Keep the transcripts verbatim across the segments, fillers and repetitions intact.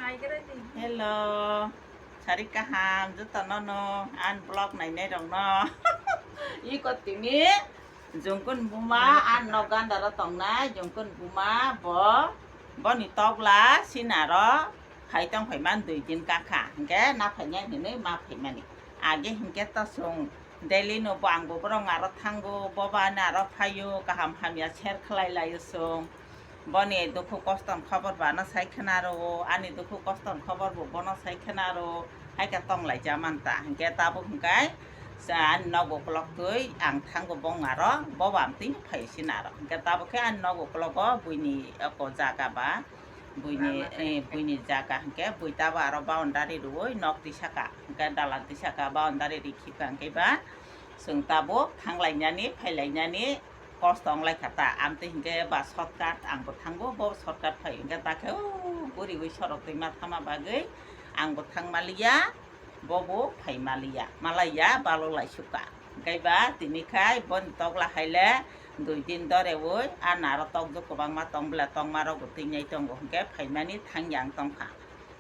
Hello, sari kaham jotono no, ani vlog nainai rokno. Iko tini Jungkun buma ani nok gandaro tongnai, Jungkun buma bo, boni tokla sinaro phai tong phai man dui din kakha, hingke na phainai hinui ma phaimani. Age hingke to chwng daily no bo ang bo borok aro thango, bo ba ani aro phaio, kaham hamya share khlai laio chwng. Boni dukhu kosto ni khobor bo ano sai khna rwo, ani dukhu kosto ni khobor bo bono sai khna rwo, hai khe tong lai ja man ta. Hingke tabuk hingkai sa ani nok ukolok twi ang thango bong aro, bo bo amtwi phai sin aro. Hingke tabuk khe ani nok ukologo buini oko jaga ba, buini, eh, buini jaga hingke bui tabo aro boundary rwui nok twi saka, hingke dalan twi saka boundary ri khipka hingke ba chwng tabuk thang lai nani, phai lai nani, kosto wng lai kha ta, amtwi hinkhe ba shortcut ang bo thango, bo shortcut phai hinkhe ta khe o guriwi sorok twi ma thama bagwi ang bo thang maliya, bo bo phai maliya, malaiya balo laisukha. Hinkhe ba tini khai boni tokla haile dui din dorewi a naro tokjwk kwbangma tong bwla tongma rok bo twi nai tongo hinkhe phaimani thangya ang tongkha.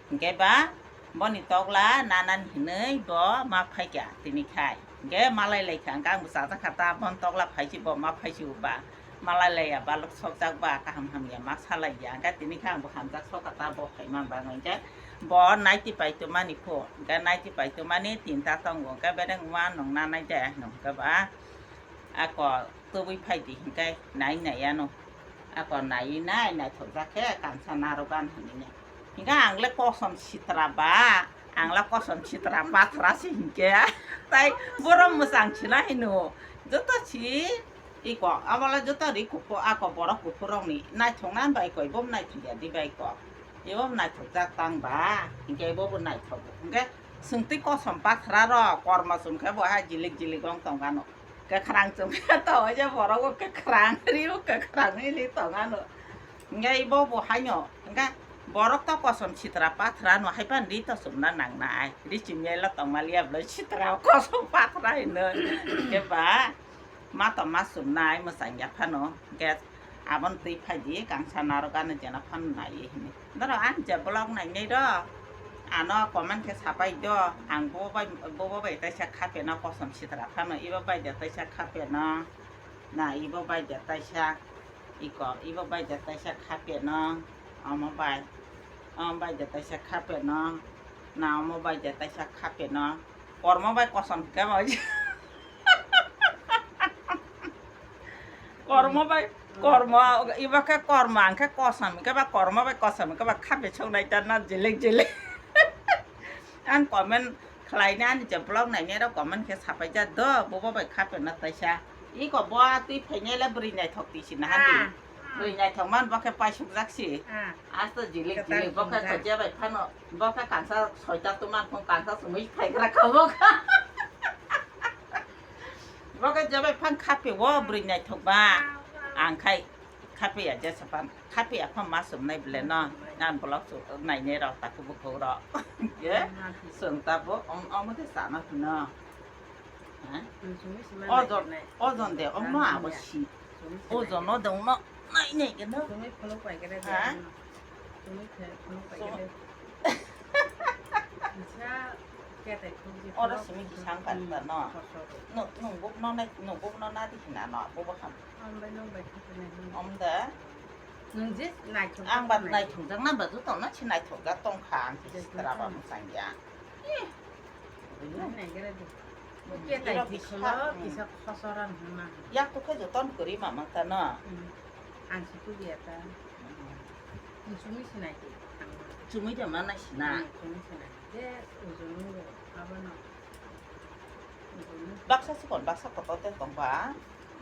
Hinkhe ba boni tokla nanani hinwi bo ma phaikha tini khai. Hinkhe malai laikha, hinkhe ang bo chajakha ta, boni tokla phaisi bo ma phaisi ba. Malai laiya balok sokjak ba, kaham hamya ma salaiya. Hinkhe tini khe ang bo hamjak sokha ta, bo phaima bagwi. Hinkhe bo naiti paitomani pho, hinkhe naiti paitomani tinta tongo. Hinkhe bedeng ma nwng nanai de hinwi hinkhe ba ako tubui phaidi hinkhe nai nai ano. Ako nai nai naithokjak khe kansa narwk gana hinwi. Hinkhe ang le kosom sitra ba, ang le kosom sitra pathra se hinkhe. Tai borok mwchang sina hino. Joto si iko, amo le joto ri kuphur, ako borok kuphur rokni naithokna bai koi, bo naithokya di bai kok. Ibo naithokjak tang ba, hinkhe ibo bo naithogo. Hinkhe swngtwi kosom pathra rok, kormo chum khe bo hai jilik jilik wng tong ano. Kwkhwrang chum khe to, oja borok bo kwkhwrang, ri bo kwkhwrang hinwi tong ano. Hinkhe ibo bo haino, hinkhe borok to kosom sitra pathra no, hai phano ri to chumna nangnai. Ri chumya le tongmaliya bwlai sitra kosom pathra hino. Hinkhe ba ma to ma chumnai mwchangya phano. Hinkhe aboni twi phaidi, kangsa narwk ano jena phano naiwi hinwi. Norok ani je vlog nainai rok, ano comment khe sapai do, ang bo bai, bo bo bai taisa khapeno kosom sitra phano, ibo bai de taisa khapeno, na ibo bai de taisa, iko, ibo bai de taisa khapeno, omo bai, omo bai de taisa khapeno, na omo bai de taisa khapeno, kormo bai kosom khe bo. Kormo bai, kormo, iba khe kormo, ang khe kosom, hingke ba kormo bai kosom, hingke ba khape songnai ta na jelek jelek. Ang comment khlaina ani je vlog nainai rok comment khe sapai ja do, bo bo bai khape na taisa. Iko bo a twi phainai le bwrwi naithok twi si na handi. Ah. Bwrwi naithok man bo khe paisuk jak si. Ah. Asto jelek jelek bo khe khajia bai phano, bo khe kansa soita tuman phung kansa sumui phaigra kha bo kha. Bo khe jabai phang khape o bwrwi naithok ba. Ang khai khape ya jesa phan, khape ya phan ma sumnai bwle no. Ang vlog su nainai rok taku bukhuk rok. Ye? Sung ta bo om, omo khe sana hino. Ha? Ojon, ojon de, omo abo si. Ojon no de, no. Nai nai khe no. Sumui phunuk pai khe de. Ha? Sumui khe phunuk pai khe de. Kisa ketai khuk ji. Oro simi kisang kan ta no. Khosok. No, nung buk no nai, nung buk no na di hina no, bo bo ham. Om bai nung bai khuk nai. Om da. Nung je naithok. Ang ba naithok jak na ba joto no si naithok jak tong kha ang si sitra ba mwchang ya. Ih. Nai gere de. Iro kisa, kisa khosoran hwnma. Yak to khe joton kwrwi ma mang ta no. Hmm. Ang si kuliya ta. Hmm. Chumui sinai ti. Chumui de ma nai sina. Hmm, chumui sinai. Je ujung nungo abono. Baksa sikon baksa kotor de tong ba.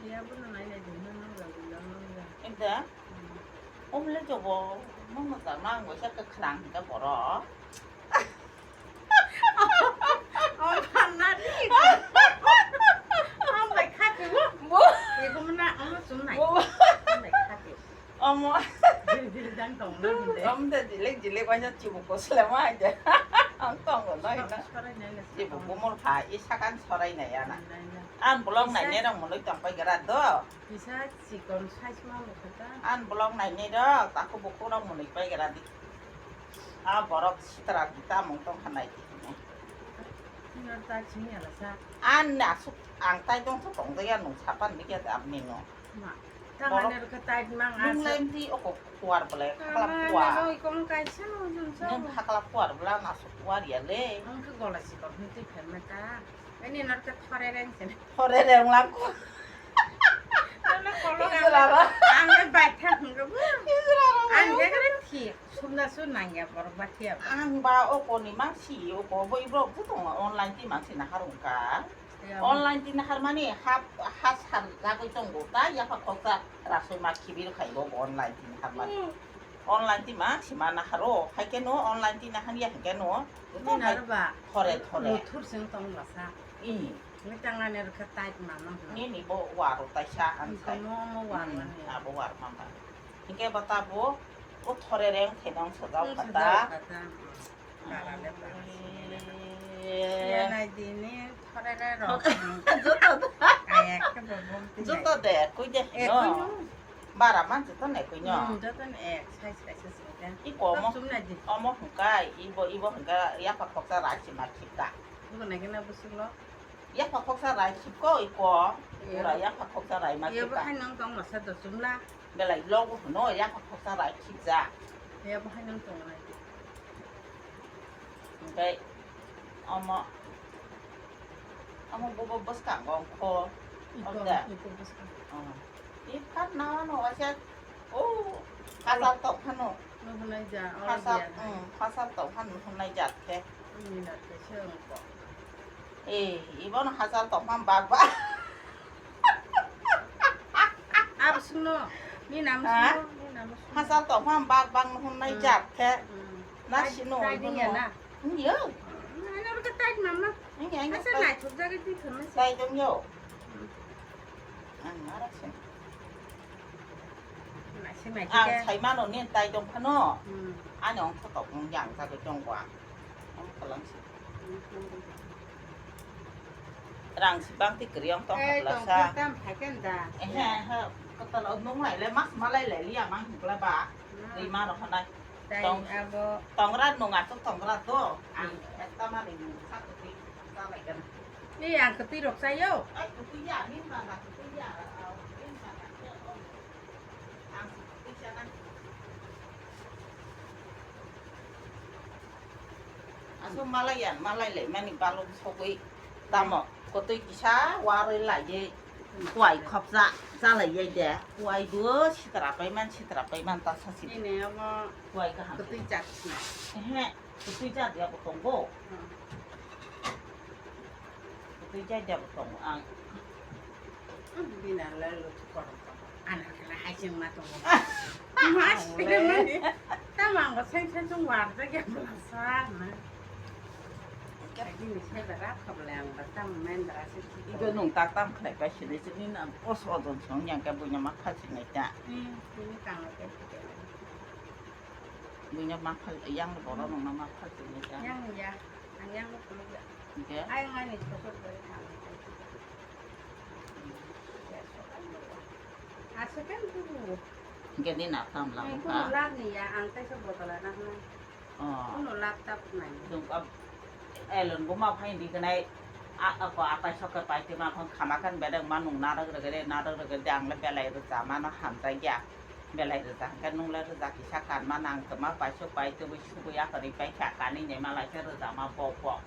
Iya bono nai nai di nang nang ja, nang nang ja. Ekda. Hmm. Omle jobo, mama ta nang bo sa kwkhwrang hingka borok. Oh, phanna di. Ang bai khapi bo. Bo. Eko mana, omo sum nai. Bo. Ang bai khapi. Omo. Jil jil jang tong na hinde. Om de jilek jilek waisa chibu koslema aja. Ang tong no ina. Sorai nai le. Chibu bumul pha, i sakan sorai nai ana. Nai, nai. Ang bolong nai ne rong monoi tong pai gara do. Kisa chikon size ma mukha ta. Ang bolong nai ne do, taku buku rong monoi pai gara di. A borok sitra di tamung tong kha nai di hwnwi. Sino ta sini ala sa. An asuk ang tai tong tho tong ya nung sapan ni ya dam ni no. Ma, ta borok mane rwkha tai mang nung asuk. Lem di oko kuar bole khakla kuar. Nung kong kaisa no jun sa. Nung khakla kuar bela na asuk kuar ya le. Ang khe gola si kok ni twi phem ta. Ani norke thore reng sini. Thore reng lang ko. Ang le bai thang ko. Ang le kare thik. Sumna su nangya borok ba thia. Ang ba oko ni mang si oko bo ibrok bu tong online ti mang si nahar ungka. Online ti nahar mani ha ha sar jagoi tongo ta ya pa khoksa rasoi ma khibir khai bo online ti nahar mani. Online ti mang si ma naharo hai ke no online ti nahar ya hai ke no. Ni naro ba. Thore thore. Muthur sing tong la sa. I. Ni tang ani rwkha tai mama. Ni ni bo waro tai sa an sai. Mo mo waro. Abo waro mama. Hingke bata bo, o thore reng khe nang sajao kata. Bara le bara. Ye nai dini thore re ro. Joto de. Kaya ke bo bom ti. Joto de, koi de. E no. Koi no. Bara man joto ne koi no. Hmm, joto ne ek, sai sai sai sai. Iko omo. Omo hingka, ibo, ibo hingka, yapa khoksa rai si ma khika. Ibo nai kena busuk lo. Yapha khoksa rai khipko iko. Iya. Pura yapha khoksa rai ma khipka. Iya, bahai nang tong masa do chumla. Belai logo hwno yapha khoksa rai khipja. Iya, bahai nang tong nai. Hingke omo, omo bobo bwskango ongkho. Iko, iko bwskango. Oh. Iphat nano waisa, oh, hasal tok phano. Nuhunai ja, oh, hasal, dia. Hmm, hasal tok phano nuhunai jat khe. Minat khe se ongko. Eh, ibono hasal tok phano bak bak. Abo sungno, ni nam sungno, ni nam sungno. Hasal tok phano bak bak nuhunai jat khe. Hmm. Na sino, tai ding ya na. Iya. Ano ro tai mama. Iya, iya. Asa nai thok jagoi di khama se. Tai dong yo. Ang arak se. Ang sai mano ni tai dong phano. Hmm. Ani ong thotok ong yang jagoi dong wa. Ong kalang se. Rang si bang ti kri ong tong. Eh, khapla tong sa. Tam phai ken da. Eh, he, he. Kotal o nung lai le mas malai le liya mang hukla ba. Hmm. Ri ma ro hanai. Tai tong, abo tongra nung asuk tongra do. Ang ekta mani nung sa kwtwi sa lai kan. Ni ang kwtwi rok chayo. Ai kwtwi ya, min ba na kwtwi ya. Min ba na. Ang kwtwi sa na. Asuk malai ya, malai lai mani balok sogwi tamo kwtwi kisa warwi lai ye. Kuai khopsa chalai ye de. Kuai duo sitra paiman, sitra paiman ta sasi. Ini amo kuai kaham. Kwtwi chat si. Ehe, kwtwi chat ya bo tongo. Hmm. Kwtwi chat ya bo tongo ang. Bina lai lo tu korong korong. Ana kala hai sing ma tongo. Mas, tamang ko seng seng sung war de ke belasa na. Bini sai bara khobole ang ba tam main bara se. Ibe nung tak tam khlai pai sini sini na os odon song yang ke bunya ma khal sini ta. Hmm, ini tang ke. Bunya ma khal yang boro nung na ma khal sini ta. Yang ya, ang yang ko ya. Oke. Ai ngai ni chosok bari tang. Asuk kan tu. Oke ni na tam lang ka. Lab ni ya, ang tai so botol na. Oh. Kuno laptop nai. Dum ka elon buma phai di kanai. A, a, ko atai sok ka pai te ma phang khama kan bedang ma nung narak rege de, narak rege de ang le belai rwcha ma no hamjak ya. Belai rwcha hwnkhe nung le rwcha kisa kan ma nang tama pai sok pai twi subui ya kwrwi pai kha kanwi nai ma lai khe rwcha ma bok bok.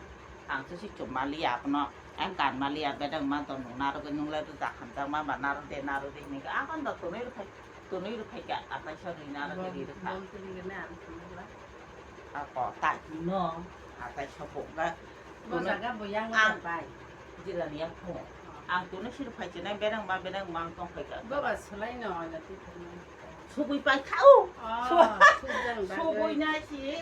Ang se si chum ma li ya phano. Ang kan ma li ya bedang ma to nung narak nung le rwcha hamjak ma ba narak de narak de hinwi khe a kan da tonwi rw phai. Tonwi rw phai kha, atai sa rwina rw khe ri rw kha. Bom twi rwgwna ang thangla. Ako, tai no, atai sa bo ga. Bo jaga bo yang ang bai. Jirani ya pho. Oh. Ang tonwi si rw phai chinai berang ma berang ma ang tong phai kha. Bo ba swlai no, na twi thangna. Subui pai kha o. Oh, su-, subui jang ba. Subui na si.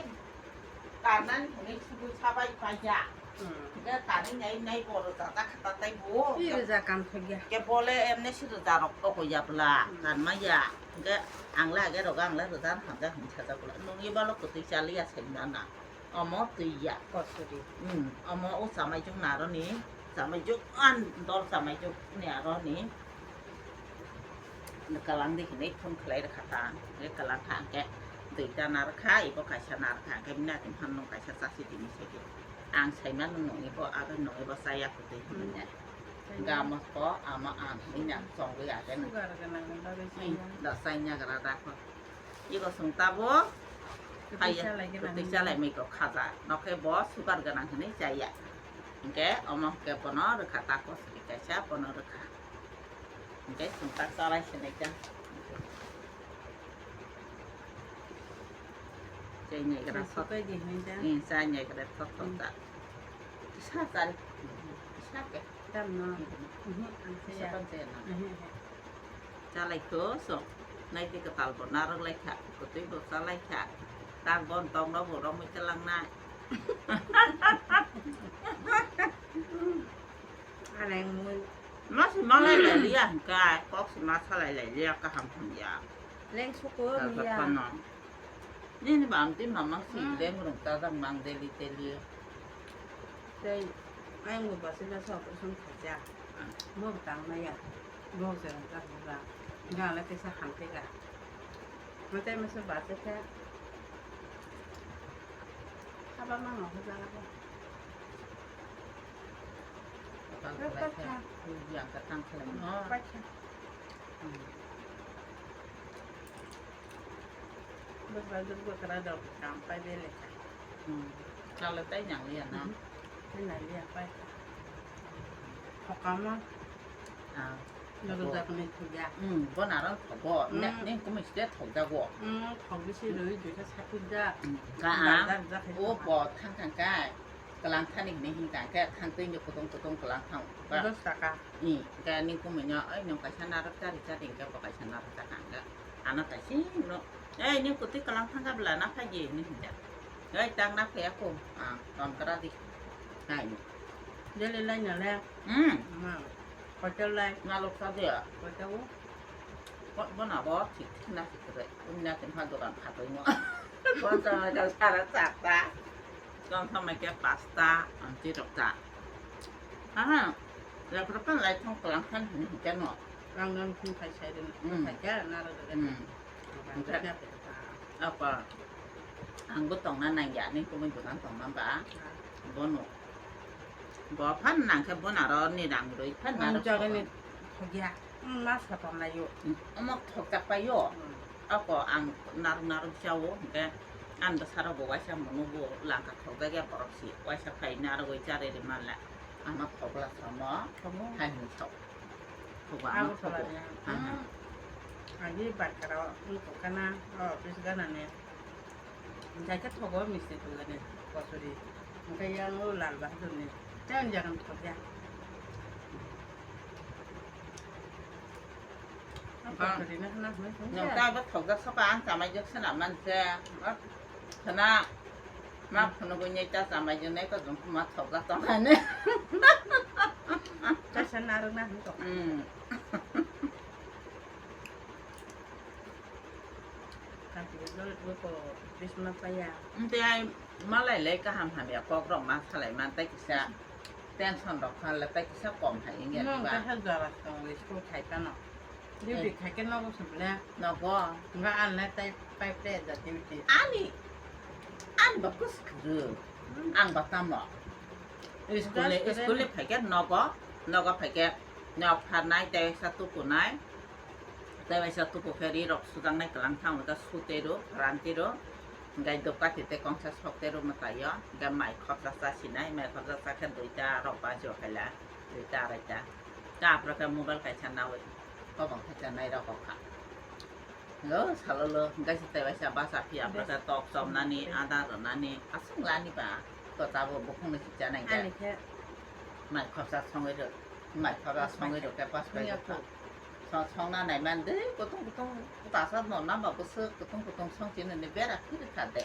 Karnani hwnwi sugui sabai paija. Hmm. Hwnkhe karwi nai nai bo rwjak jak kha ta tei bo. Hi rwjak kam thok ya. Khe bole emne si rwjak rok toko ya bwla. Hmm. Karma ya. Hwnkhe ang le age rogo ang le rwjak hamjak hwnwi sajak bwla. Nungni balo kwtwi chaliya sai nana. Omo twi ya. Kosuri. Hmm. Omo o chamai chwng naroni. Chamai chwng an dol chamai chwng ni aroni. Kalang di hinwi phone khlai rwkha ta, hwnkhe kalang kha hwnkhe Twi ta narwkha, ibo kaisa narwkha, hwnkhe bini atwng phano nwng kaisa chasi tini saidi. Ang saimano nwng ibo, abo nwng ibo chaya kwtwi hinwi nai. Gamo po, amo ang hinwi nai, chongwi ya khe nwng. Sugar gwnang ni bagwi Hmm, chaya. Da chai nagra da kho. Iko chwng tabuk Kwtwi chaya, chalai gwnang kwtwi hinwi. Chalaimwi kok khaja. Nokhe bo sugar gwnang hinwi chaya. Hwnkhe omo hwnkhe bono rwkha ta kosri kaisa, bono rwkha. Hwnkhe chwng ta chalai sinai ta. Chai naigra Chai thot. Sukai di hinwi ta. Hmm, chai naigra thot thot Hmm. ta. Kisa chari. Kisa khe. Tam no. Hmm. Mhm, ang Kisa saya. Pan chaya na. Mhm. Chalai kho so. Nai twi kwtal bo narwk lai kha. Kwtwi bo chalai kha. Tak bon tong no bo romwi twlang nai. Aneng mui. Ma si ma lai lai liya hwnkhe, kok si ma salai lai liya, kaham hamya. Leng sukur Salsa liya. Phano. Nini bam ti mama si Hmm. leng rung ta dang mang daily daily. Tei ayang bo basi na sa operation khaja. Hmm. Bo tang na ya. Bo se rung ta ga. Ga la te sa ham te ga. Ma te ma sa ba te te. Haba ma ngo ga la. Tang khlai khe, yang ka tang khlai no. Paikha. Hmm. Bwsajwk bwkra rok kam pai bele kha. Hmm. Chalo tai nang liya na. Mhm. Tai nang liya paikha. Thokama. Ah. Noro thokgo. Jakni thokya. Hmm, bo naro thokgo. Hmm. Ne, ne kumui side thokjago. Hmm, thokbisi rwi duita sakijak. Hmm. Ka Dal ang. Dal jak hai O thokma. Bo thang thang kai. Kwlang thani hinwi hwn kha, hwnkhe thang twi no kutung kutung kwlang thang ba. Dos taka. I, hwnkhe nini kumui no, "Oi, nwng kaisa narwk chari chari," hwnkhe bo kaisa narwk chakha hwnkhe. Ano kaisa no, "Ei, nini kwtwi kwlang thang kha bwla, na phai di," hinwi hwn kha. "Ei, tak na phaiya kho, ang ton kwra di." Hai. Deli lai no le. Hmm. Ma. Hotel lai. Nalok sa de. Hotel o. Bo, bo na bo, thik thik na thik kwrwi. Wngna tongkha dogan khatungmo. Bonsa mai khe sara chakta. Chwng tongmai khe pasta, amtwi rok ta. Aha, yaphra pan lai thong kwlang khan hini hwnkhe no. Ang nang thung khai sai rwng, Hmm. khai khe naro dogan. Hmm. Dogan Onkha- dogan khe ta. Apa, ang bo tongna nangya, nini kumui dogan tongma ba. Ah. Bono. Bo phan nang khe bono aro ni rang rwi phan Ang naro jaga ni thok. Thokya. Hmm, ma sa tong lai yo. Hmm, omo thokjak pai yo. Hmm. Ako ang narwk narwk jao, hwnkhe ang bwsarok bo waisa mwnwi bo langka thokjak ya borok si. Waisa phai narwgwi charwi rwma le. Ano thokla samo. Thogo. Hai hwn thok. Thogo ano Abo thogo. Thola ya. Aha. Hmm. Agi barkara wng tongkha na, o office gana ni. Hwnkhe thogo misti thogani kosori. Hwnkhe yang o Lal Bahadur ni. Tei ang jaga thokya. Ang Ah. Kosori na hwnna hwnwi thangya. Nwng ta bo thokjak soka ang chamai jok sena manse. Khna ma Hmm. Phunugwi nai ta chamai jok nai ko jong ma thokjak tong ani. Kaisa narwk na hwn tong. Hmm. Kanti jol ko bisma paya. Ante ai malai lai kaham hamya kok rok ma salai man tai kisa tension rok khan le tai kisa kom hai inge Nwng ba. Kaisa jora tong school khai kano. Duty Eh. Khai khe nogo sable. Nogo. Nga an le tai pai ple da duty. Ani, ani ba kus kru. Hmm. Ang ba tamo. School le, Just school le phai khe nogo, nogo phai khe nok pharnai tai sa tukunai. Tei waisa tuku khe ri rok sujaknai kwlang thang hwnkhe sutwi rw, ranti rw, hwnkhe dopkati tei kongsa sok tei rw mwtai o, hwnkhe mai khopjak cha sinai, mai khopjak cha khe duita rok baji o khaila, duita araita. Khe aphuru khe mobile kaisa nawi, kobong khaisa nai rok kha. Lo salo lo, hwnkhe se tei waisa basa phiya aphuru khe tok chomnani, ada rwnani, aswk lani ba, to tabuk bukhukni si chanai khe. Ani khe. Mai khopjak songwi rw, mai khopjak songwi rw khe pas bai rw kha. Song, songna naiman de, kutung kutung, kutasa no namba bwswk, kutung kutung song chini ni bera phiri kha de.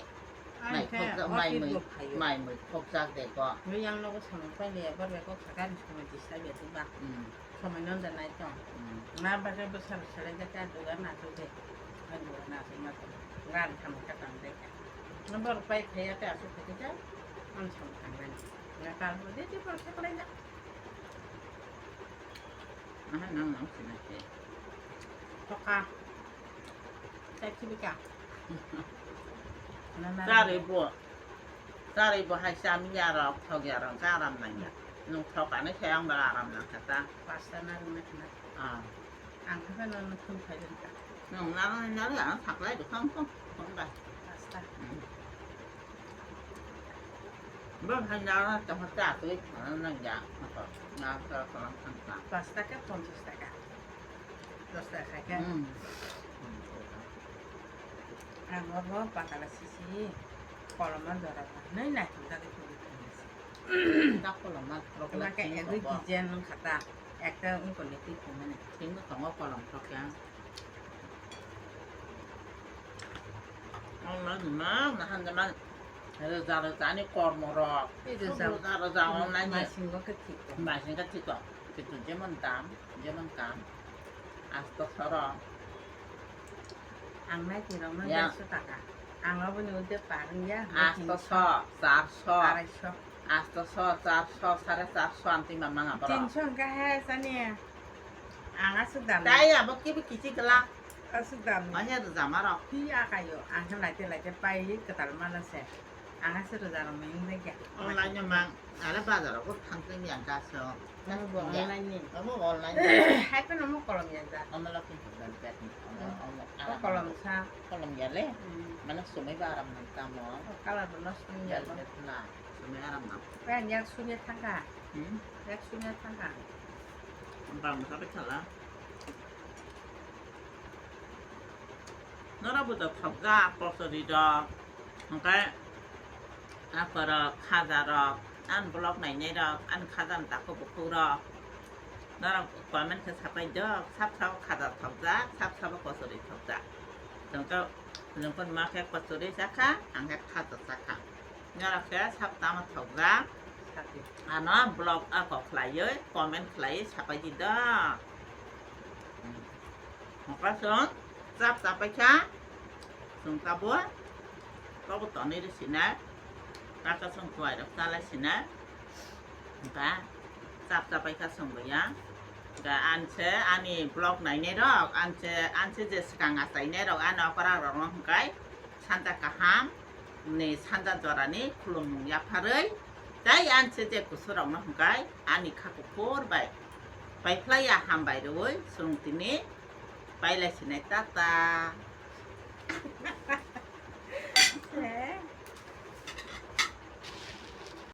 Mai khokjak, mai mui, mai mui khokjak de bo. Yang nogo samung pai le, bor bai kok sakani samung disturb ya ba. Hmm. Samung non da nai tong. Hmm. Na ba ke bwswk selai de ka duga na tu de. Ka duga na tu ma tu. Ran tham ka tam de. Na bor pai khaya te asu khaya te. An samung kan nai. Na ka bo de de bor se klai da. Aha, nang nang sina ke. Toka. Sai khibika. Charwi bo. Charwi bo hai cha miya rok, thok ya rok, cha aram nang ya. Nwng thok ani se ang ba aram nang kha ta. Pasta narwk na khna. Ah. Ang kha no no thum khai den ka. Nwng narwk narwk ang thaklai de kham kham kham ba. Pasta. Hmm. Bo hai narwk tong cha twi nang ya. Na sa sa lang kham kham. Pasta khe ponchas taka. Dos taka khe. Hmm. Ang obo patala sisi koloma jora ba nai naithok jagwi tongwi tongmani se. Ta koloma rok le. Tama khe tin egwi tobo. Design wng kha ta, ekta wng koni twi tongmani. Tin no tongo kolom rok khe. Online ni ma, na han jaman. Rwja rwja ni kormo rok. Tei rwja. Rwja rwja online ni. Masing bo khe thik tong. Masing khe thik tong. Kitu jemon dam, jemon kam. Asto soro. Ang nai tirok no ya. Dersho taka. Ang aboni ude parung ya. Asto so, char so. Arai so. Asto so, char so, sare char so ang tima manga boro. Tin so hwnkha he sani. Ang aswk dam. Tai abo kibi kichi gela. Aswk dam. Manya rwja maro. Hi akayo. Ang khe laite laite pai kwtal mana se. Ang aswk rwja rwmani wngjakya. Online no mang. Ara bazar o thang tong yang gaso. Amo bo online ni. Amo online ni. Hai phano mo kolom ya da. Amo la pin pin pin. Amo, amo, o aram kolom nang. Sa. Kolom ya le. Hmm. Mana sumai ba aram nang tamo. O color bo nosto wng ya. Velvet na. Sumai aram nang. Pen yak sumya thangka. Hmm? Yak sumya thangka. Bang sa pe chala. Norok bo to thokjak kochori rok, hwnkhe akorok, khaja rok, ani vlog nainai rok, ani khaja ni takhuk bukhuk rok, norok comment khe sapai do, sab sabo khaja thokjak, sab sabo kochori thokjak. Chwng khe, chwng khe ma khe kochori chakha, ang khe khaja chakha. Norok khe sab tamo thokjak. Ano vlog ako khlaiwi, comment khlaiwi sapai di do. Hwnkha chwng chap chapai kha, chwng tabuk, tabuk tonwi rw sinai, kaka chwng chuwai rok chalai sinai, hwnkha chap chapai kha chwng bo ya. Hwnkha ang se ani vlog nainai rok, ang se, ang se je swkang achainai rok, ano okra rok no hwnkhe sanja kaham ni sanja jora ni khulumung yapharwi, tei ang se je kusurok no hwnkhe ani kha kuphur bai paiphlai ya hambai rwui chwng tini pailai sinai tata.